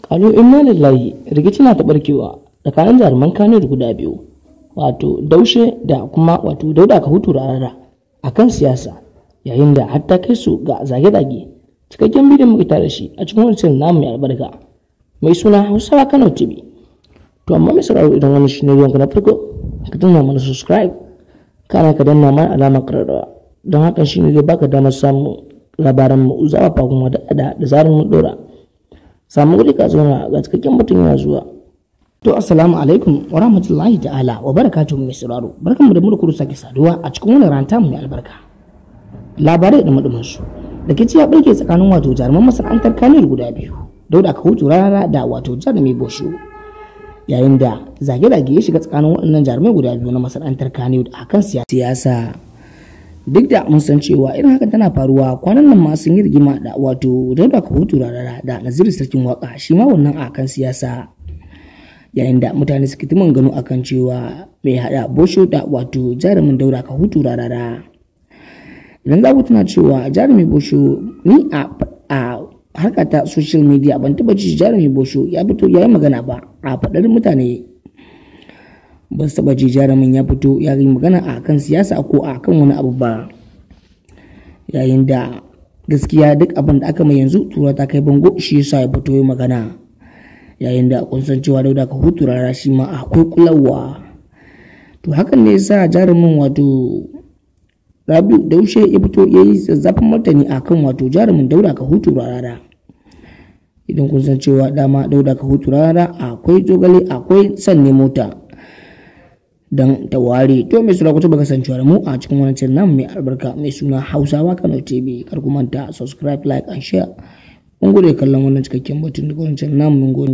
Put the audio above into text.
Kalu inna lillahi, rikici na ta barkewa tsakanin jaruman Kano guda biyu, wato Daushe da kuma wato Dauda Kahutu Rarara, akan siyasa, yayin da har ta kai su ga zage-zage. Cikakken bidiyon muke tare da shi a cikin wani channel namu mai albarka mai suna Hausawa Kano TV. To amma mai sauraro, idan wani shine zuwanka na farko, ka danna mana subscribe, kana ka danna mana alamar ƙararrawa, don hakan shine zai baka damar samun labaran mu zafafa kuma da da zarar mun dora. Samu guri ka zauna, ga cikakken mutum yana zuwa. To, assalamu alaikum wa rahmatullahi ta'ala wa barakatuhu. Mai sauraro, barkanmu da mu sake saduwa a cikin wannan ranta mai albarka. Labarai da madumin su. Rikici ya barke tsakanin wato jaruman masana'antar Kano guda biyu, Dauda Kahutu Rarara da wato Jarumi Bosho. Yayin da zage-zage ya shiga tsakanin waɗannan jarumai guda biyu na masana'antar Kano a kan siyasa. Duk da mun san cewa irin hakan tana faruwa, kwanan nan ma sun yi rigima da wato Dauda Kahutu Rarara da Naziru Sarkin Waka, shi ma wannan a kan siyasa. Yayin da mutane suke ta maganganu akan cewa mai hada Bosho da wato jarumin Dauda Kahutu Rarara. Idan za ku tuna cewa Jarumi Bosho, ni a harka ta social media ban taba ji Jarumi Bosho ya fito ya yi magana ba. A faɗar mutane, ba su taba ji jarumin ya fito ya yi magana a kan siyasa ko a kan wani abu ba. Yayin da gaskiya duk abin da aka mai yanzu tura ta kai bango, shi yasa ya fito ya magana. Yayin da kun san cewa Dauda Kahutu Rarara shi ma akwai kulawa. To hakan ne yasa jarumin wato Rabiu Daushe ya fito ya yi zazzafin martani a kan wato jarumin Dauda Kahutu Rarara. Idan kun san cewa dama Dauda Kahutu Rarara akwai zogale, akwai sanne mota don ta ware. To mai suna, ku taɓa kasancewa da mu a cikin wani channel namu mai albarka mai suna Hausawa Kano TV. Kar ku manta subscribe, like and share. Mun gode kallon wannan cikakken batun daga wancan namu, mun gode.